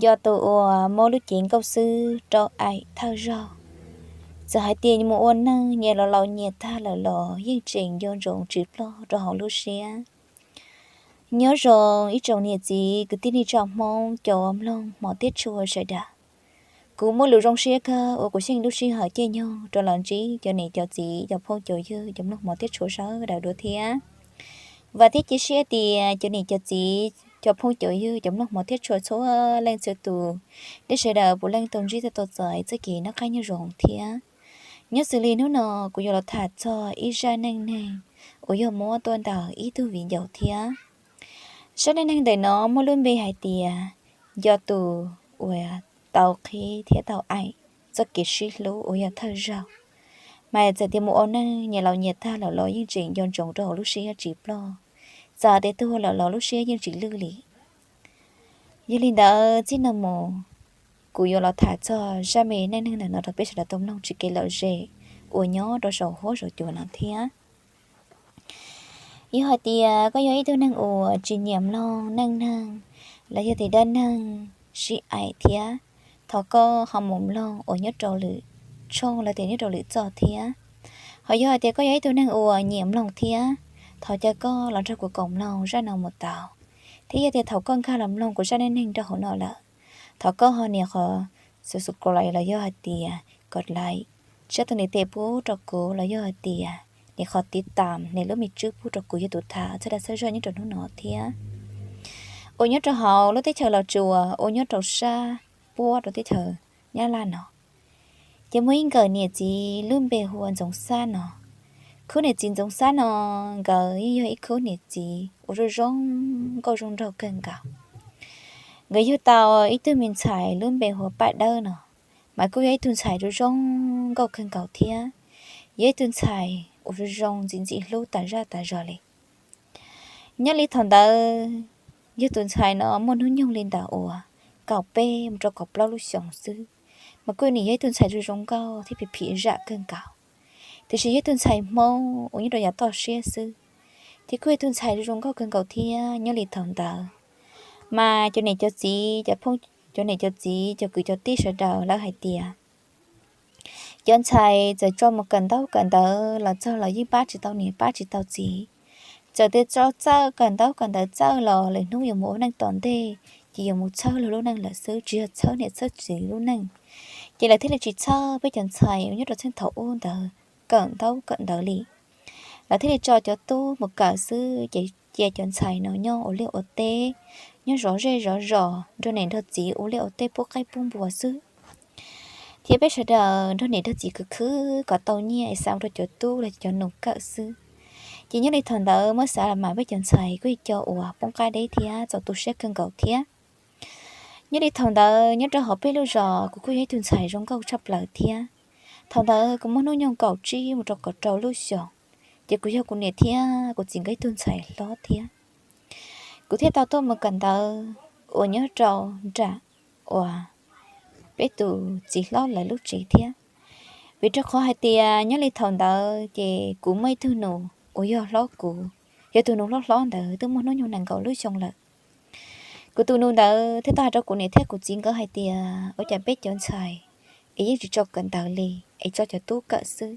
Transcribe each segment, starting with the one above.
Cov tus uas muaj lub cev nkauj xwb rau aim thawj zaug, txawm hais tias mus ua neej nyias los laus nyias tag lawm los yeej tseem nco ntsoov tsis ploj rau hauv lub siab. Nyob zoo ib tsoom niam txiv kwv tij neej tsa Hmoob cov mloog hmov thiab tshua sawv daws. Kuv muaj lus zoo siab kawg uas kuv xyeej lub sij hawm caij nyoog rov los ntsib cov niam cov txiv cov phooj cov ywg cov mloog hmov thiab tshua sawv daws dua thiab. Vam thiab cia siab tias cov niam cov txiv cov phooj cov ywg cov mloog hmov thiab tshua txhua leej txhua tus, nej sawv daws puav leej tau ntsib tau txais txoj kev noj qab nyob zoo thiab. Nyob xws li hnub no kuv yuav los tham txog ib zaj neej neeg uas yog muab tuaj ntawm ib tug viv ncaus thiab. Zaj neej neeg ntawm no muaj lub npe hais tias nco tus uas tau qhib thiab tau aim txoj kev sib hlub uas yog thawj zaug, mas txawm tias mus ua neej nyias laus nyias tag lawm los yeej tseem nco ntsoov rau hauv lub siab tsis ploj, txawm tias tuag lawm los lub siab yeej tsis lwj li. Yog li ntawd txij no mus kuv yuav los tham txog zaj me neej neeg ntawm no rau peb sawv daws tau mloog tsis kev lom zem uas nyob rau saum huab saum cua no thiab. Yog hais tias koj yog ib tug neeg uas tsis nyiam mloog neej neeg los yog tias dab neeg sib aim thiab, thov koj ho mus mloog uas nyob rau lwm tshooj los tias nyob rau lwm txoj thiab. Ho yog hais tias koj yog ib tug neeg uas nyiam mloog thiab, thov caw koj los nrog kuv koom mloog zaj no mus tau. Thiab yog tias thaum koj nkag los mloog kuv zaj neej neeg rau hauv no lawm, thov koj ho nias qhov subscribe los yog hais tias kos like, tsa tus niam tes pub rau kuv los yog hais tias nias qhov tiv tam nias lub me tswb pub rau kuv yog tus tham txhawb dag txhawb zog nyob rau hnub no thiab. Uas nyob rau hauv lub teb chaws Los Tsuas uas nyob rau sab puab rau teb chaws Nyab Laj no, ces muaj ib nkawm niam txiv lub npe hu ua Ntxoov Xab no. Khub niam txiv Ntxoov Xab no, nkawd yeej yog ib khub niam txiv uas zoo zoo nkauj zoo nraug kawg nkaus. Nkawd yug tau ib tug me ntxhais lub npe hu ua Paj Dawb no, mas kuj yog ib tug ntxhais zoo zoo nkauj kawg nkaus thiab, yog ib tug ntxhais uas zoo zoo ntxim ntxim hlub tas zaj tas zog li. Nyob li thaum ntawd, yog tus ntxhais no muaj hnub nyoog li ntawm uas kaum peb mus rau kaum plaub lub xyoos xwb, mas kuj nim yog ib tug ntxhais zoo zoo nkauj thiab phim phim zam kawg nkaus. Tiam sis yog ib tug ntxhais Hmoob uas nyob rau yav toj siab xwb, ces kuj yog ib tug ntxhais zoo zoo nkauj kawg nkaus thiab. Nyob li thaum ntawd, mas cov niam cov txiv, cov phooj, cov niam cov txiv, cov kwv cov tij sawv daws lawv hais tias cov ntxhais txawm tso mus kawm ntaub kawm ntawv los txog los yeej pab tsis tau niam pab tsis tau txiv. Txawm tias tso txawj kawm ntaub kawm ntawv txawj los lwm hnub yuav mus ua neej tom ntej, ces yuav mus txhawb luag lub neej lawm xwb, tsis yog txhawb niam txhawb txiv lub neej. Ces lawv thiaj li tsis txhawb peb cov ntxhais uas nyob rau txheej thaum ub ntawd kawm ntaub kawm ntawv li. Lawv thiaj li tso cov tub mus kawm xwb, ces cia cov ntxhais no nyob ua liaj ua teb, nyob zov zej zov zos nrog niam nrog txiv ua liaj ua teb pub qaib pub npua xwb. Thiab peb sawv daws nrog niam nrog txiv khwv khwv kom tau nyiaj es xa mus rau cov tub los cov nus kawm xwb. Ces nyob li thaum ntawd muab xav los mas peb cov ntxhais kuj yog cov uas poob qab deb thiab txaus tu siab kawg nkaus thiab. Nyob li thaum ntawd nyob rau hauv peb lub zos kuv kuj yog ib tug ntxhais zoo nkauj tshaj plaws thiab. Thaum ntawd kuv muaj hnub nyoog kaum tsib mus rau kaum rau lub xyoos, ces kuv yog kuv niam thiab kuv txiv nkawd ib tug ntxhais hlob thiab. Kuv thiaj tau tuaj mus kawm ntawv uas nyob rau nram uas peb tus txiv hlob lawv lub tsev thiab. Vim rau qhov hais tias nyob li thaum ntawd ces kuv muaj ib tug nus uas yog hlob kuv, yog tus nus hlob hlob ntawd twb muaj hnub nyoog nees nkaum lub xyoo lawm. Kuv tus nus ntawd thiaj tau hais rau kuv niam thiab kuv txiv nkawd hais tias ua cas peb cov ntxhais es yeej tsis tso kawm ntawv li, es tso cov tub kawm xwb.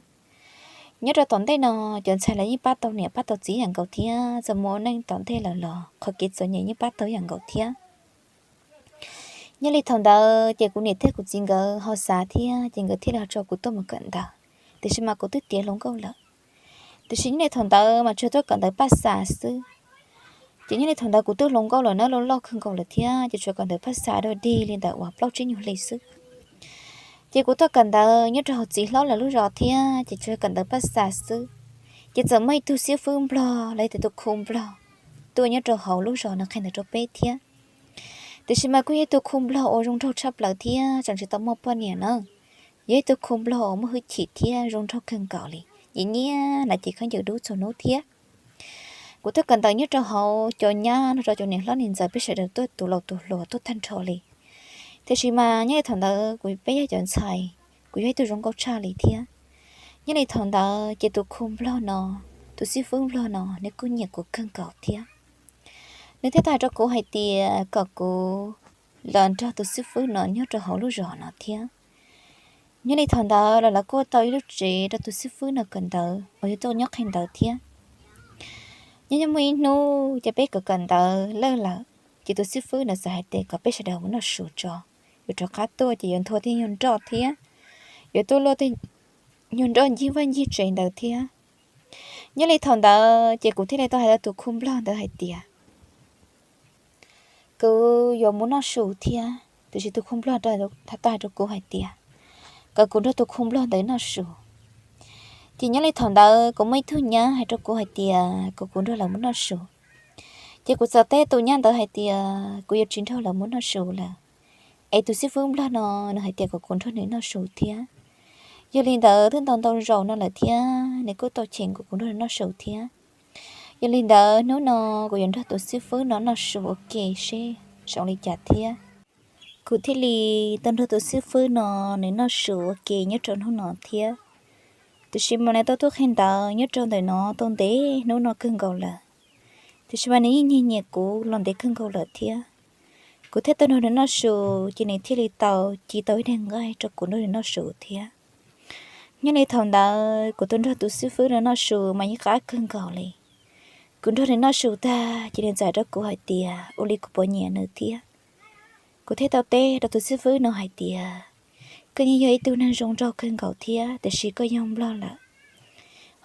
Nyob rau tom ntej no, cov ntxhais los yeej pab tau niam pab tau txiv yam nkaus thiab, txawm mus ua neej tom ntej lawm los qhov kev txom nyem yeej pab tau yam nkaus thiab. Nyob li thaum ntawd ces kuv niam thiab kuv txiv nkawd ho xav thiab, ces nkawd thiaj li ho tso kuv tuaj mus kawm ntawv, tiam sis mas kuv twb tiav hluas nkauj lawm. Tiam sis nyob li thaum ntawd mas tsuas tuaj kawm ntawv paj xas xwb. Ces nyob li thaum ntawd kuv twb hluas nkauj lawm na, loj loj kawg nkaus lawm thiab, ces tsuas kawm ntawv paj xas dog dig li ntawm uas plaub tsib nyuag hli xwb. Ces kuv tuaj kawm ntawv nyob rau hauv txiv hlob lawv lub zos thiab, ces tsuas kawm ntawv paj xas xwb. Ces txawm muaj ib tug xib fwb nplog los yog tias tus khu nplog tuaj nyob rau hauv lub zos no qhia ntawv rau peb thiab. Tiam sis mas kuj yog ib tug khu nplog uas zoo nraug tshaj plaws thiab tseem tsis tau muaj poj niam na. Yog ib tug khu nplog uas muaj hwj chim thiab zoo nraug kawg nkaus li, nyiam nyiam na ces khaub ncaws dub txhua hnub thiab. Kuv tuaj kawm ntawv nyob rau hauv cov nyab no rau cov niam hlob niam ntxawm peb sawv daws tuaj tus laus tus hluas tuaj tag nrho li. Tiam sis mas nyob li thaum ntawd kuv peb yog cov ntxhais, kuv yog ib tug zoo nkauj tshaj li thiab. Nyob li thaum ntawd ces tus khu nplog no, tus xib fwb nplog no nws kuj nyiam kuv kawg nkaus thiab. Nws thiaj tau hais rau kuv hais tias kom kuv los nrog tus xib fwb no nyob rau hauv lub zos no thiab. Nyob li thaum ntawd los lawv kuj tau ib lub tsev rau tus xib fwb no kawm ntawv uas yog tuaj nyob qhia ntawv thiab. Nyob nyob muaj ib hnub ces peb kawm kawm ntawv lawm lawm, ces tus xib fwb ntawd txawm hais tias kom peb sawv daws mus noj su tso, yuav rov qab tuaj ces yuav nthua tej nyuag nroj thiab, yuav tuaj luaj tej nyuag nroj ncig vaj ncig tsev ntawd thiab. Nyob li thaum ntawd ces kuv thiaj li tau hais rau tus khub nplog ntawd hais tias kuv yuav mus noj su thiab, tiam sis tus khub nplog tau hais rau kuv hais tias kom kuv nrog tus khub nplog ntawd noj su. Ces nyob li thaum ntawd kuv muaj ib tug nyab hais rau kuv hais tias kom kuv nrog lawv mus noj su. Ces kuv txawm teb tus nyab ntawd hais tias kuv yuav tsis nrog lawv mus noj su lawm, es tus xib fwb nplog no nws hais tias kom kuv nrog nws noj su thiab. Yog li ntawd twb ntau ntau zaus no lawm thiab nws kuj tau cheem kom kuv nrog nws noj su thiab. Yog li ntawd hnub no kuv yuav nrog tus xib fwb no noj su ua ke seb zoo li cas thiab. Kuv thiaj li tau nrog tus xib fwb no nws noj su ua ke nyob rau hnub no thiab. Tiam sis mas nws tau tuaj qhia ntawv nyob rau ntawm no tau ntev hnub no kawg nkaus lawm, tiam sis mas nws yeej nyiag nyiam kuv los ntev kawg nkaus lawm thiab. Kuv thiaj tau nrog nws noj su, ces nws thiaj li tau ci tau ib daig nqaij rau kuv nrog nws noj su thiab. Nyob li thaum ntawd kuv tau nrog tus xib fwb no noj su mas yeej qab kawg nkaus li. Kuv nrog nws noj su tag ces nws txawm hais rau kuv hais tias ua li kuv puas nyiam nws thiab. Kuv thiaj tau teb rau tus xib fwb no hais tias koj yeej yog ib tug neeg zoo nraug kawg nkaus thiab, tiam sis koj yog nplog lawm,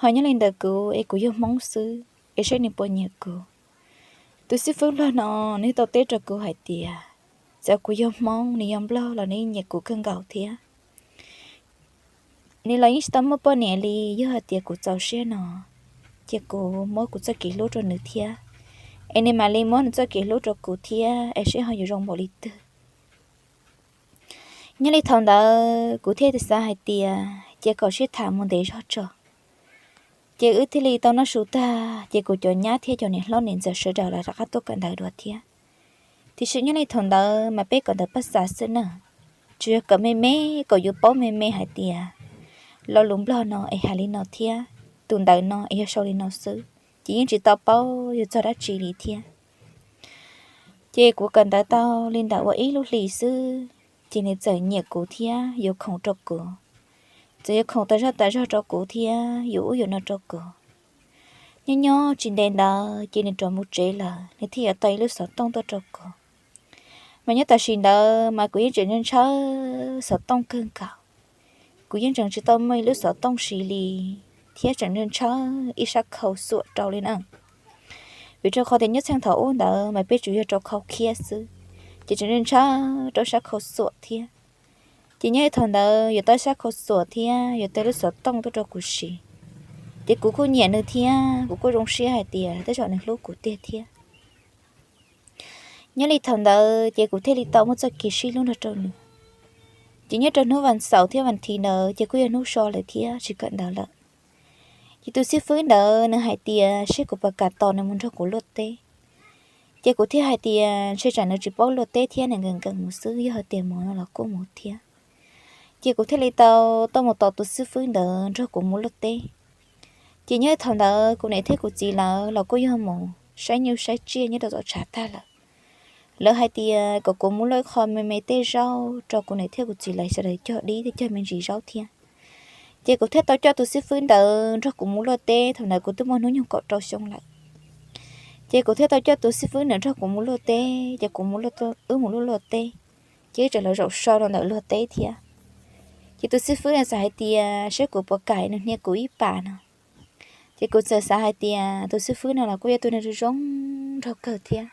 ho nyob li ntawm kuv es kuv yog hmoob xwb, es saib nws puas nyiam kuv. Tus xib fwb nplog no nws tau teb rau kuv hais tias txawm kuv yog hmoob nws yog nplog los nws yeej nyiam kuv kawg nkaus thiab. Nws los yeej tsis tau muaj poj niam li, yog hais tias kuv txaus siab no ces kuv muab kuv txoj kev hlub rau nws thiab, es nws mam li muab nws txoj kev hlub rau kuv thiab es seb ho yuav zoo npaum li twg. Nyob li thaum ntawd kuv thiaj xav hais tias ces kom sib tham mus ntev zog tso. Ces wb thiaj li tau noj su tag ces kuv cov nyab thiab cov niam hlob niam ntxawm sawv daws los rov qab tuaj kawm ntawv dua thiab. Tiam sis nyob li thaum ntawd mas peb kawm ntawv paj xav xwb na, tsuas yog kawm me me kom yuav paub me me hais tias lo lus nplog no es hais li no thiab, tus ntawv no es yog sau li no xwb, ces yeej tsis tau paub yuav txog dab tsi li thiab. Ces kuv kawm ntawv tau li ntawm ua ib lub hlis xwb, ces nws txawm nyiam kuv thiab yuav khoom rau kuv, txawm yuav khoom tas zog tas zog rau kuv thiab yuav ub yuav no rau kuv. Nyob nyob tsis ntev ntawd ces nws rov mus tsev lawm, nws thiaj yuav tau ib lub xov tooj tuaj rau kuv. Mas nyob tam sim ntawd mas kuv yeej tseem ntshaw xov tooj kawg nkaus. Kuv yeej tseem tsis tau muaj ib lub xov tooj siv li, thiab tseem ntshaw ib sab khau xuam rau li na. Vim rau qhov tias nyob txheej thaum ub ntawd mas peb tsuas yog rau khau khiab xwb, ces tseem ntshaw rau sab khau xuam thiab. Ces nyob li thaum ntawd yuav tau sab khau xuam thiab yuav tau lub xov tooj tuaj rau kuv siv, ces kuv kuj nyiam nws thiab kuv kuj zoo siab hais tias tej zaum nws hlub kuv tiag thiab. Nyob li thaum ntawd ces kuv thiaj li tau muaj txoj kev sib hlub nrog rau nws. Ces nyob rau hnub vas xaum thiab vas thiv ntawd ces kuj yog hnub so lawm thiab tsis kawm ntawv lawm. Ces tus xib fwb ntawd nws hais tias seb kuv puas kam tos nws mus nrog kuv luaj teb. Ces kuv thiaj hais tias ntshe tsam nws tsis paub luaj teb thiab nws nkees nkees mus xwb, yog hais tias mus no los kuj mus thiab. Ces kuv thiaj li tau tau mus tos tus xib fwb ntawd nrog kuv mus luaj teb. Ces nyob thaum ntawd kuv niam thiab kuv txiv lawv los kuj yog mus saib nyuj saib tsiaj nyob rau tom tshav tag lawm. Lawv hais tias kom kuv mus luaj qho me me tej zaub rau kuv niam thiab kuv txiv lawv sawv daws cog dib thiab cog me ntsis zaub thiab. Ces kuv thiaj tau coj tus xib fwb ntawd nrog kuv mus luaj teb, thaum ntawd kuv twb muaj hnub nyoog kaum rau xyoo lawm. Ces kuv thiaj tau coj tus xib fwb ntawd nrog kuv mus luaj teb, ces kuv mus, wb mus luaj luaj teb, ces wb tseem los zaum so rau ntawm luag teb thiab. Ces tus xib fwb ntawd txawm hais tias seb kuv puas kam nws hnia kuv ib pas no. Ces kuv txawm xav hais tias tus xib fwb no los kuj yog tus neeg zoo zoo nraug kawg thiab.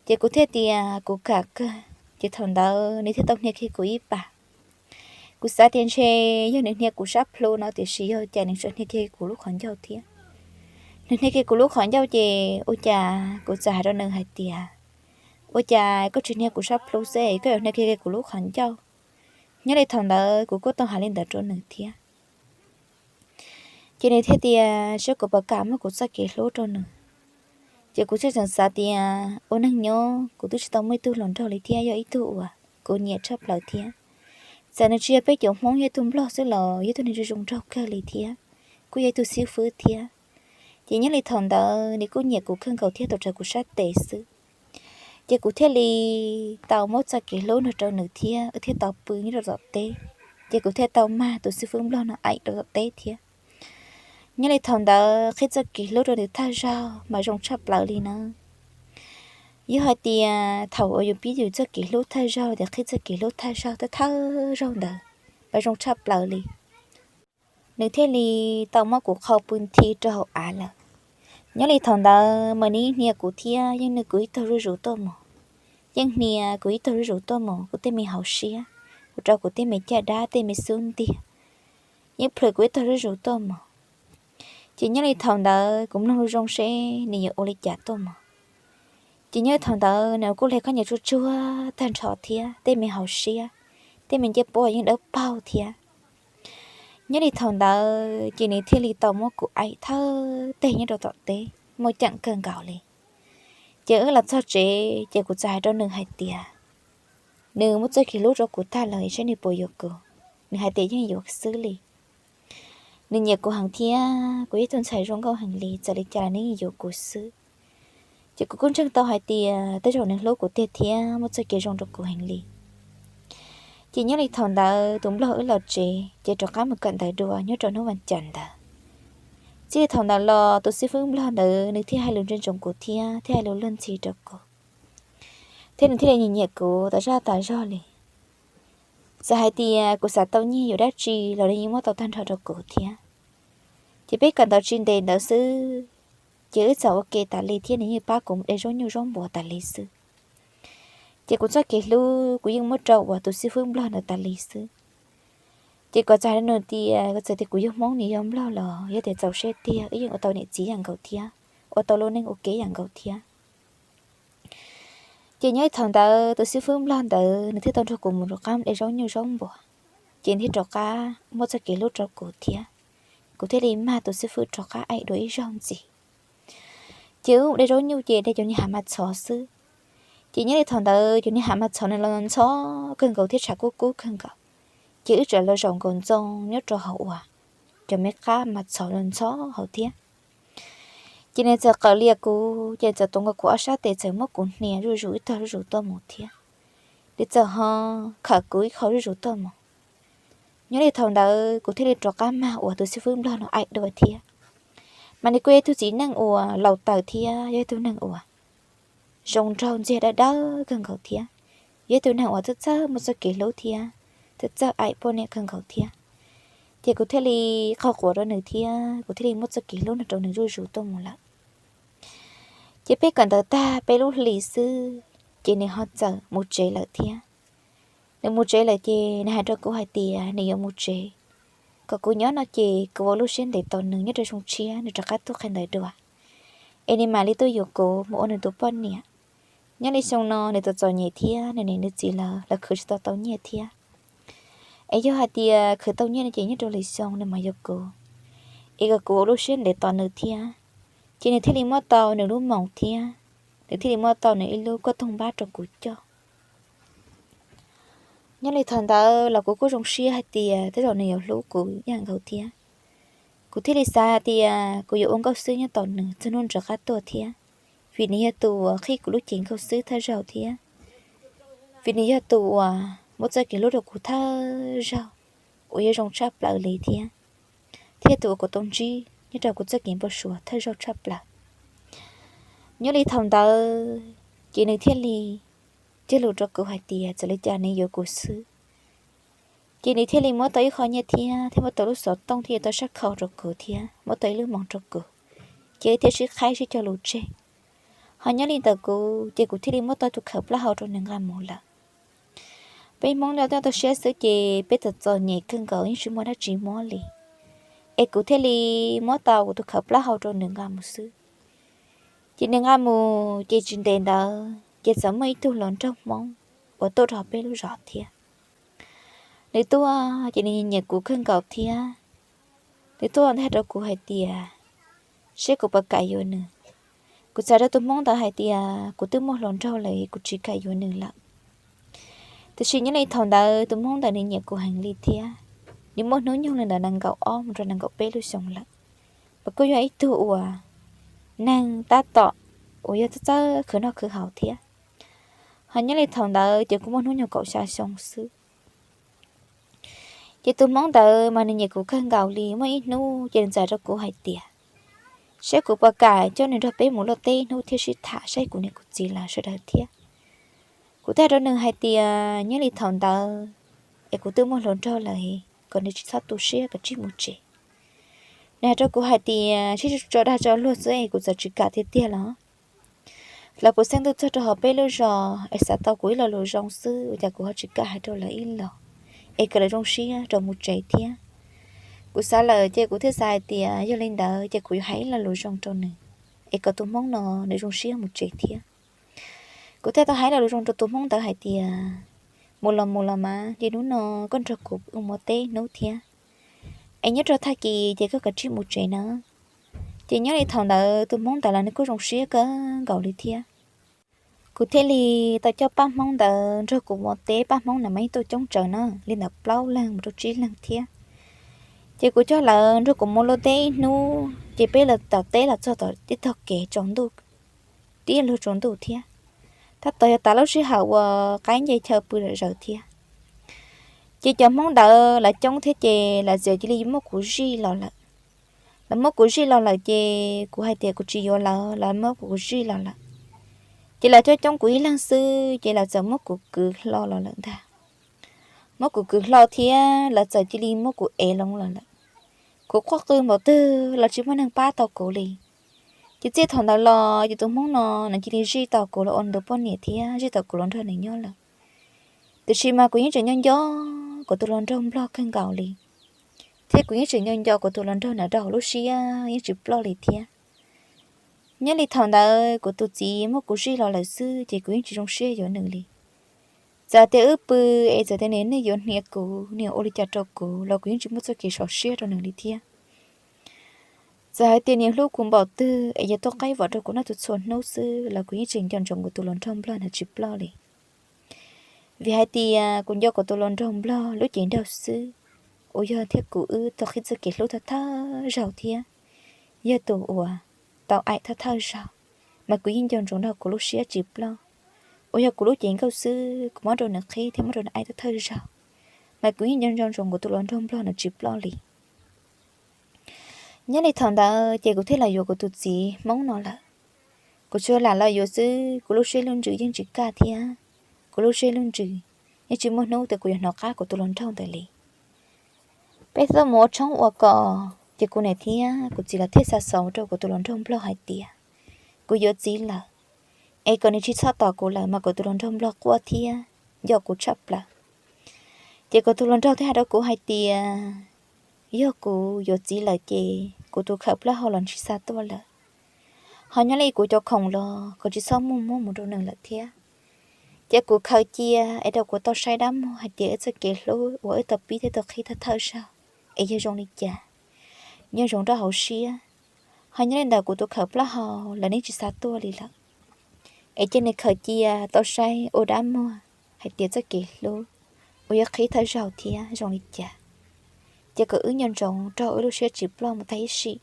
Ces kuv thiaj tias kuv kam kawg, ces thaum ntawd nws thiaj tau hnia kiag kuv ib pas. Kuv xav tias ntshe yog nws hnia kuv sab plhu no, tiam sis yog cas nws tseem hnia kiag kuv lub qhov ncauj thiab. Nws hnia kiag kuv lub qhov ncauj ces ua cas kuv txawm hais rau nws hais tias, ua cas koj tsis hnia kuv sab plhu xwb es koj yuav hnia kiag kuv lub qhov ncauj? Nyob li thaum ntawd kuv kuj tau hais li ntawd rau nws thiab. Ces nws thiaj tias seb kuv puas kam muab kuv txoj kev hlub rau nws. Ces kuv thiaj tseem xav tias ua neeg nyob kuv twb tsis tau muaj ib tug hluas nraug li thiab yog ib tug uas kuv nyiam tshaj plaws thiab. Txawm nws tsis yog peb cov Hmoob, yog ib tug Nplog xwb los yog ib tug neeg zoo zoo nraug kawg li thiab, kuj yog ib tug xib fwb thiab. Ces nyob li thaum ntawd nws kuj nyiam kuv kawg nkaus thiab tau raws kuv sab tes xwb. Ces kuv thiaj li tau muab txoj kev hlub no rau nws thiab wb thiaj tau pw nyob rau tom teb. Ces kuv thiaj tau mag tus xib fwb nplog no aim rau tom teb thiab. Nyob li thaum ntawd qhib txoj kev hlub rau nws thawj zaug mas zoo tshaj plaws li na. Yog hais tias thaum uas yus pib yus txoj kev hlub thawj zaug ces qhib txoj kev hlub thawj zaug thawj thawj zaug ntawd mas zoo tshaj plaws li. Nws thiaj li tau muab kuv qhau pw nthi rau hauv av lawm. Nyob li thaum ntawd mas nws yeej hnia kuv thiab yeej nws kuv ib tug zuj zus tuaj mus. Yeej hnia kuv ib tug zuj zus tuaj mus kuv tej me hauv siab, kuv rau kuv tej me caj dab tej me xub ntiag, yeej plhws kuv ib tug zuj zus tuaj mus. Ces nyob li thaum ntawd kuv mloog zoo seb nws yuav ua li cas tuaj mus. Ces nyob li thaum ntawd nws kuj hle khaub ncaws tsuag tsuag tag nrho thiab tej me hauv siab, tej me ncej puab yeej dawb paug thiab. Nyob li thaum ntawd ces nws thiaj li tau muab kuv aim thawj teg nyob rau tom teb muaj ceem kawg nkaus li. Ces wb los txog tsev ces kuv txawm hais rau nws hais tias nws muab txoj kev hlub rau kuv tag lawm saib nws puas yuav kuv. Nws hais tias yeej yuav xwb li. Nws nyiam kuv heev thiab kuv yog ib tug ntxhais zoo nkauj heev li, txawm li cas los nws yeej yuav kuv xwb. Ces kuv kuj ntseeg tau hais tias tej zaum nws hlub kuv tiag thiab muaj txoj kev zoo rau kuv heev li. Ces nyob li thaum ntawd tus nplog wb los tsev ces rov qab mus kawm ntawv dua nyob rau hnub vas cas ntawd. Txij li thaum ntawd los tus xib fwb nplog ntawd nws thiaj hais lus ntse ntsoov kuv thiab thiaj hais lus luag ntxhi rau kuv, thiab nws thiaj li nyiam nyiam kuv tas zaj tas zog li. Txawm hais tias kuv xav tau nyiaj yuav dab tsi los nws yeej muab tau tag nrho rau kuv thiab. Ces peb kawm ntawv tsis ntev ntawd xwb, ces wb txawm ua ke tas li thiab nws yeej pab kuv de zaub nyuj zaub npuas tas li xwb. Ces kuv txoj kev hlub kuv yeej muab rau uas tus xib fwb nplog ntawd tas li xwb. Ces kuv txawm hais rau nws tias txawm tias kuv yog Hmoob nws yog nplog los yog tias txaus siab tiag wb yeej ua tau niam txiv yam nkaus thiab, ua tau lub neej ua ke yam nkaus thiab. Ces nyob li thaum ntawd tus xib fwb nplog ntawd nws thiaj tau nrog kuv mus rov qab de zaub nyuj zaub npuas, ces nws thiaj rov qab muab txoj kev hlub rau kuv thiab. Kuv thiaj li mag tus xib fwb rov qab aim dua ib zaug ntxiv. Ces wb de zaub nyuj ces de cov niag hav mas txhov xwb. Ces nyob li thaum ntawd cov niag hav mas txhov nws los ntxhov kawg nkaus thiab tshav kub kub kawg nkaus. Ces wb txawm los zaum nkaus ntxoo nyob rau hauv uas cov me qab mas txhov los ntxhov hauv thiab. Ces nws txawm qawm lias kuv ces txawm tuav nkaus kuv ob sab tes txawm muab kuv hnia zuj zus ib tog zuj zus tuaj mus thiab. Nws txawm ho khawm kuv ib qho zuj zus tuaj mus. Nyob li thaum ntawd kuv thiaj li rov qab mag uas tus xib fwb nplog no aim dua thiab. Mas nws kuj yog ib tug txiv neej uas laus taws thiab yog ib tug neeg uas zoo nraug ntxiag dawb dawb kawg nkaus thiab, yog ib tug neeg uas txawj txawj muaj txoj kev hlub thiab txawj txawj aim poj niam kawg nkaus thiab. Ces kuv thiaj li qaug quas rau nws thiab kuv thiaj li muab txoj kev hlub no rau nws zuj zus tuaj mus lawm. Ces peb kawm ntawv tag peb lub hlis xwb, ces nws ho txawm mus tsev lawm thiab. Nws mus tsev lawm ces nws hais rau kuv hais tias nws yuav mus tsev, kom kuv nyob no ces kuv ua lub siab ntev tos nws nyob rau xyoo tshiab nws rov qab tuaj qhia ntawv dua, es nws mam li tuaj yuav kuv mus ua nws tus poj niam. Nyob li xyoo no nws txom txom nyem thiab nws niam nws txiv lawv khwv tsis tau tau nyiaj thiab. Es yog hais tias khwv tau nyiaj no ces nyob rau lwm xyoo nws mam yuav kuv, es kom kuv ua lub siab ntev tos nws thiab. Ces nws thiaj li muab tau nws lub moos thiab, nws thiaj li muab tau nws ib lub kuaj toog npab rau kuv coj. Nyob li thaum ntawd los kuv kuj zoo siab hais tias tej zaum nws yuav hlub kuv ib yam nkaus thiab. Kuv thiaj li xav hais tias kuv yuav ua nkauj xwb nyob tos nws txog hnub nws rov qab tuaj thiab, vim nws yog tus uas qhib kuv lub cev nkauj xwb thawj zaug thiab, vim nws yog tus uas muab txoj kev hlub rau kuv thawj zaug uas yog zoo tshaj plaws li thiab, thiab tus uas kuv tau ntsib nyob rau kuv txoj kev npau suav thawj zaug tshaj plaws. Nyob li thaum ntawd ces nws thiaj li cog lus rau kuv hais tias txawm li cas nws yuav kuv xwb. Ces nws thiaj li muab tau ib qho nyiaj thiab thiab muab tau lub xov tooj thiab yuav tau sab khau rau kuv thiab muab tau ib lub moos rau kuv, ces thiaj sib qhaib sib cog lus tseg. Ho nyob li ntawm kuv ces kuv thiaj li muab tau tus khawv plaub hau rau nws nqa mus lawm. Peb Hmoob nyob toj tau siab xwb ces peb txom txom nyem kawg nkaus yeej tsis muaj dab tsi muab li, es kuv thiaj li muab tau kuv tus khawv plaub hau rau nws nqa mus xwb. Ces nws nqa mus ces tsis ntev ntawd ces txawm muaj ib tug hluas nraug Hmoob uas tuaj rau peb lub zos thiab. Nws tuaj ces nws nyiam kuv kawg nkaus thiab. Nws tuaj ntawd hais rau kuv hais tias seb kuv puas kam yuav nws. Kuv txawm rau tus Hmoob ntawd hais tias kuv twb muaj hluas nraug lawm kuv tsis kam yuav nws lawm. Tiam sis nyob li thaum ntawd tus Hmoob ntawd nws nyiam kuv heev li thiab, nws muaj hnub nyoog li ntawm nees nkaum ob mus rau nees nkaum peb lub xyoo lawm, mas kuj yog ib tug uas neeg tab tom uas yog txawj txawj khwv noj khwv haus thiab. Ho nyob li thaum ntawd ces kuv muaj hnub nyoog kaum xya xyoo xwb. Ces tus hmoob ntawd mas nws nyiam kuv kawg nkaus li. Muaj ib hnub ces nws txawm hais rau kuv hais tias, saib kuv puas kam coj nws nrog peb mus luaj teb ib hnub thiab sib tham saib kuv niam kuv txiv lawv sawv daws thiab. Kuv thiaj hais rau nws hais tias, nyob li thaum ntawd es kuv twb muaj hluas nraug lawm, kom nws tsis txhob tu siab, kom tsij mus tsev. Nws hais rau kuv hais tias, sib tso dag tso luag xwb es kuv txawm tsis kam tiag tiag los? Lawv puas xeeb ntuj txog rau hauv peb lub zos es xav tau kuv ib lo lus zoo xwb, ua cas kuv ho tsis kam hais rau lawv ib los, es kom lawv zoo siab rau mus tsev thiab. Kuv xav lawm ces kuv thiaj xav hais tias yog li ntawd ces kuv yuav hais ib lo lus zoo rau nws, es kom tus hmoob no nws zoo siab mus tsev thiab. Kuv thiaj tau hais ib lo lus zoo rau tus hmoob ntawd hais tias, mus los mus los mas, ces hnub no koj nrog kuv mus ua teb ib hnub thiab, es nyob rau tag kis ces koj kav tsij mus tsev na. Ces nyob li thaum ntawd tus hmoob ntawd los nws kuj zoo siab kawg nkaus li thiab. Kuv thiaj li tau coj pab hmoob ntawd nrog kuv mus teb. Pab hmoob na mas yeej tuaj coob tsawv na, li ntawm plaub leeg mus rau tsib leeg thiab. Ces kuv coj lawv nrog kuv mus luaj teb ib hnub, ces peb los tom teb los txog tom ib tog kev tsaus ntuj, tib luag tsaus ntuj thiab. Tab tom yog tas lub sij hawm uas qaib nce chaw pw zom zaws thiab. Ces cov hmoob ntawd lawv coob thiab ces lawv txawm cia li muab kuv zij los lawm. Lawv muab kuv zij los lawm ces kuv hais tias kuv tsis yuav lawv, lawv muab kuv zij los lawm. Ces lawv coob coob kuv ib leeg xwb ces lawv txawm muab kuv kwv hlo los lawm ntag. Muab kuv kwv hlo thiab lawv txawm cia li muab kuv ev loo los lawm. Kuv quaj qw npaum twg los tsis muaj neeg pab tau kuv li. Ces txij thaum ntawd los ces tus hmoob no nws cia li zij tau kuv los ua nws tus poj niam thiab zij tau kuv los nrog nws nyob lawm. Tiam sis mas kuv yeej tseem nco nco kuv tus hluas nraug nplog kawg nkaus li, thiab kuv yeej tseem nco nco kuv tus hluas nraug ntawd rau hauv lub siab yeej tsis ploj li thiab. Nyob li thaum ntawd kuv tus txiv muab kuv zij los lawm xwb ces kuv yeej tsis zoo siab yuav nws li. Txawm tias wb pw es txawm tias nws yuav hnia kuv, nws ua li cas rau kuv los kuv yeej tsis muaj txoj kev sov siab rau nws li thiab. Txawm hais tias nws hlub kuv npaum twg es yuav tuaj qaib vom rau kuv noj txhua hnub xwb los kuv yeej tseem nco ntsoov kuv tus hluas nraug nplog ntawd tsis ploj li. Vim hais tias kuv nco kuv tus hluas nraug nplog lub cev nraug xwb, uas yog thiab kuv wb tau qhib txoj kev hlub thawj thawj zaug thiab yog tus uas tau aim thawj thawj zaug, mas kuv yeej nco ntsoov rau kuv lub siab tsis ploj. Uas yog kuv lub cev nkauj xwb, kuv muab rau nws qhib thiab muab rau nws aim thawj thawj zaug, mas kuv yeej nco nco ntsoov kuv tus hluas nraug nplog ntawd tsis ploj li. Nyob li thaum ntawd ces kuv thiaj los yuav kuv tus txiv hmoob no lawm. Kuv tsuas lam los yuav xwb, kuv lub siab lub ntsws yeej tsis kaj thiab. Kuv lub siab lub ntsws yeej tsis muaj hnub tias kuv yuav hnov qab kuv tus hluas nraug ntawd li. Peb tuaj mus ua tshoob ua kos ces kuv niam thiab kuv txiv lawv thiaj xa xov rau kuv tus hluas nraug nplog hais tias kuv yuav txiv lawm, es kom nws tsis txhob tos kuv lawm mas kuv tus hluas nraug nplog quaj thiab nco kuv tshaj plaws. Ces kuv tus hluas nraug thiaj hais rau kuv hais tias yog kuv yuav txiv lawm ces kuv tus khawm plaub hau los tsis xa tuaj lawm, ho nyob li kuv cov khoom los kuv tsis txhob muab mus rau nws lawm thiab. Ces kuv khaws cia es rau kuv tau saib dab muag hais tias wb txoj kev hlub uas wb tau pib thiab tau qhib thawj thawj zaug es yog zoo li cas, nyob zoo rau hauv siab. Ho nyob li ntawd kuv tus khawm plaub hau los nws tsis xa tuaj li lawm, es cia nws khaws cia tau saib ua dab muag hais tias txoj kev hlub uas yuav qhib thawj zaug thiab zoo li cas, ces kom wb nco ntsoov rau wb lub siab tsis ploj mus tag ib sim.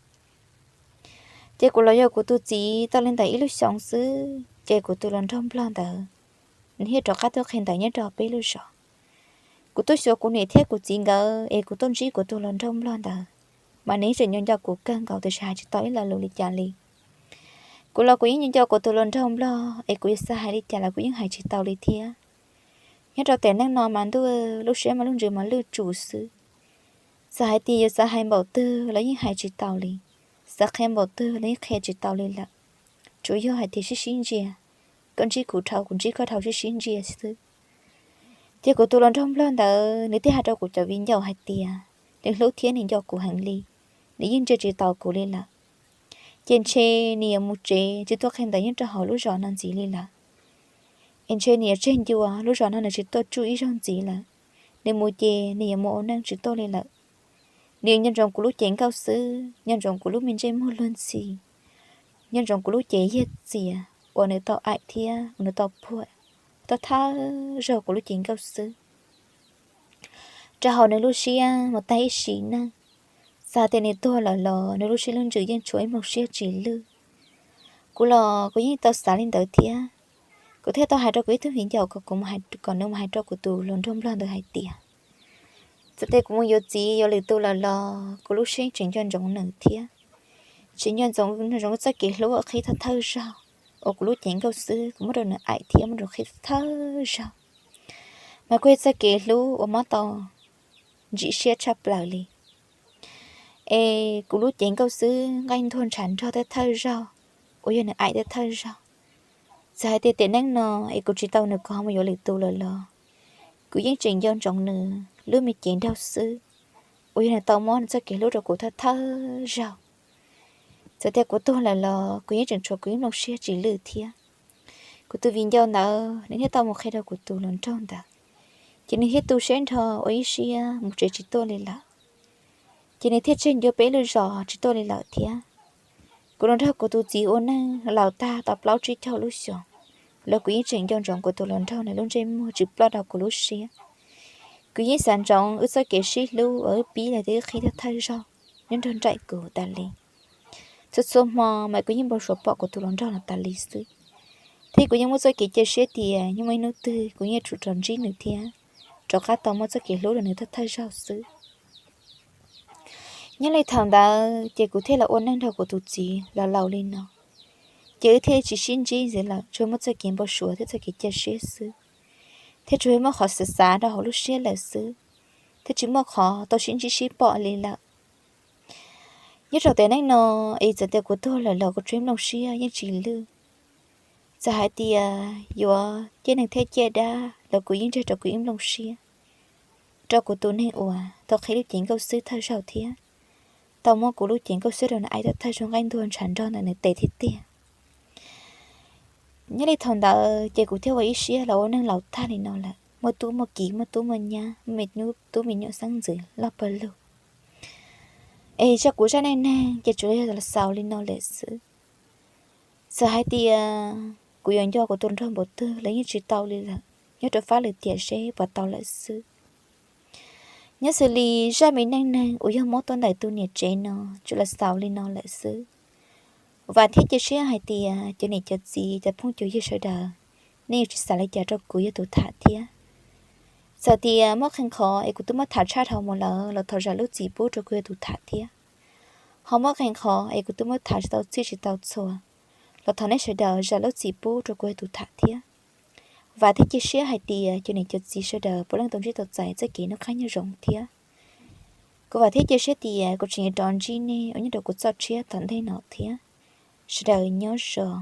Ces kuv los yuav kuv tus txiv tau li ntawm ib lub xyoos xwb ces kuv tus hluas nraug nplog ntawd nws thiaj rov qab tuaj qhia ntawv nyob rau peb lub zos. Kuv tuaj xyuas kuv niam thiab kuv txiv nkawd es kuv tuaj ntsib kuv tus hluas nraug nplog ntawd, mas nws yeej tseem nco nco kuv kawg nkaus tiam sis hais tsis tau ib lo lus li cas li. Kuv los kuv yeej nco nco kuv tus hluas nraug nplog es kuv yuav xav hais li cas los kuv yeej hais tsis tau li thiab. Nyob rau tiam neej no mas ntuj, lub siab mas lub ntsws mas lwj tsum xwb. Txawm hais tias yuav xav hais npaum twg los yeej hais tsis tau li, xav qhia npaum twg los yeej qhia tsis tau li lawm. Tsuas yog hais tias sib sib ntsia, koj ntsib kuv dhau kuv ntsib koj dhau sib sib ntsia xwb. Ces kuv tus hluas nraug nplog ntawd nws thiaj hais rau kuv cov viv ncaus hais tias nws hlub thiab nws nco kuv heev li, nws yeej ntsia tsis taus kuv li lawm. Ces ntshe nws yuav mus tsev tsis tuaj qhia ntawv nyob rau hauv lub zos no ntxiv li lawm. Es ntshe nws yuav tseg ncua lub zos no nws tsis tuaj tsuj ib zaug ntxiv lawm. Nws mus ces nws yuav mus ua neej tsis tuaj li lawm. Nws nco ntsoov kuv lub cev nkauj xwb, nco ntsoov kuv lub me ntsej muag luag ntxhi, nco ntsoov kuv lub cev yag txias uas nws tau aim thiab uas nws tau phuam thawj thawj zaug kuv lub cev nkauj xwb. Rau hauv nws lub siab mus tag ib sim neej, xav tias nws tuag lawm los nws lub siab lub ntsws yeej tshuav ib nplooj siab tsis lwj. Kuv los kuv yeej tau xav li ntawd thiab. Kuv thiaj tau hais rau kuv ib tug viv ncaus kom kuv, kom nws mus hais rau kuv tus hluas nraug nplog ntawd hais tias, txawm tias kuv mus yuav txiv yuav lwm tus lawm los kuv lub siab tseem nco ntsoov nws thiab, tseem nco ntsoov txoj kev hlub uas qhib thawj thawj zaug uas kuv lub cev nkauj xwb kuv muab rau nws aim thiab muab rau qhib thawj thawj zaug. Mas kuj yog txoj kev hlub uas mob tau ntsim siab tshaj plaws li. Es kuv lub cev nkauj xwb nqaij ntuag ntshav nrog thawj thawj zaug, uas yog nws aim thawj thawj zaug. Txawm hais tias tiam neej no es kuv tsis tau nws kuv ho mus yuav lwm tus lawm los kuv yeej tseem nco ntsoov nws lub me cev nraug xwb, uas yog nws tau muab nws txoj kev hlub rau kuv thawj thawj zaug. Txawm tias kuv tuag lawm los kuv yeej tseem tshuav kuv ib nplooj siab tsis lwj thiab. Kuv tus viv ncaus ntawd nws thiaj tau mus qhia rau kuv tus hluas nraug ntawd, ces nws thiaj tu siab nrho ua ib siab mus tsev tsis tuaj li lawm. Ces nws thiaj tseg ncua peb lub zos tsis tuaj li lawm thiab. Kuv los nrog kuv tus txiv ua neej laus tag tau plaub tsib caug lub xyoos los kuv yeej tseem nco ntsoov kuv tus hluas nraug nws lub ntsej muag tsis ploj rau kuv lub siab. Kuv yeej xav ntsoov wb txoj kev sib hlub uas wb pib los twb qhib thawj thawj zaug nyob nrog nraim kuv tas li. Txhua txhua hmo mas kuv yeej npau suav pom kuv tus hluas nraug no tas li xwb, thiab kuv yeej muaj txoj kev cia siab tias nyob muaj ib hnub twg kuv yeej tsum rov ntsib nws thiab rov qab tau muaj txoj kev hlub rau nws thawj thawj zaug xwb. Nyob li thaum ntawd ces kuv thiaj los ua neej nrog kuv tus txiv los laus li no, ces wb thiaj tsis sib ntsib ntxiv lawm, tsuas muaj txoj kev npau suav thiab txoj kev cia siab xwb, thiab tsuas muaj qhov xav xav rau hauv lub siab lawm xwb, thiab tsis muaj qhov tau sib ntsib sib pom li lawm. Nyob rau tiam neej no es txawm tias kuv tuag lawm los kuv tsev nplooj siab yeej tsis lwj. Txawm hais tias yuav ciaj neeg thiab ciaj dab los kuv yeej ntseg rau kuv ib nplooj siab rau kuv tus neeg uas tau qhib lub cev nkauj xwb thawj zaug thiab tau muab kuv lub cev nkauj xwb rau nws aim thawj zaug nqaij ntuag ntshav nrog ntawm nws tes thiab tiag. Nyob li thaum ntawd ces kuv thiaj ua ib siab los ua neej laus tag li no lawm, muaj tub muaj kiv, muaj tub muaj nyab, muaj me tub me nyuam xeeb ntxwv loj pawg lug. Es zaj kuv zaj neej neeg ces tsuas yog xaus li no lawm xwb. Txawm hais tias kuv yuav nco kuv tus nraug npaum twg los yeej tsis tau li lawm, nyob rau fab lwm tiam seb puas tau lawm xwb. Nyob xws li zaj me neej neeg uas yog muab tuaj ntawm tus niam tsev no tsuas los xaus li no lawm xwb. Vam thiab cia siab hais tias cov niam cov txiv cov phooj cov ywg sawv daws, nej yuav tsis xav li cas rau kuv yog tus tham thiab. Txawm tias muaj qee qhov es kuv twb muab tham tshaj dhau mus lawm los thov zam lub txim pub rau kuv yog tus tham thiab. Ho muaj qee qhov es kuv twb muab tham tsis tau txhij tsis tau txhua los thov nej sawv daws zam lub txim pub rau kuv yog tus tham thiab. Vam thiab cia siab hais tias cov niam cov txiv sawv daws puav leej tau ntsib tau txais txoj kev noj qab nyob zoo thiab. Kuv vam thiab cia siab tias kuv tseem yuav rov ntsib nej uas nyob rau kuv txoj tshiab tom ntej no thiab. Sawv daws nyob zoo.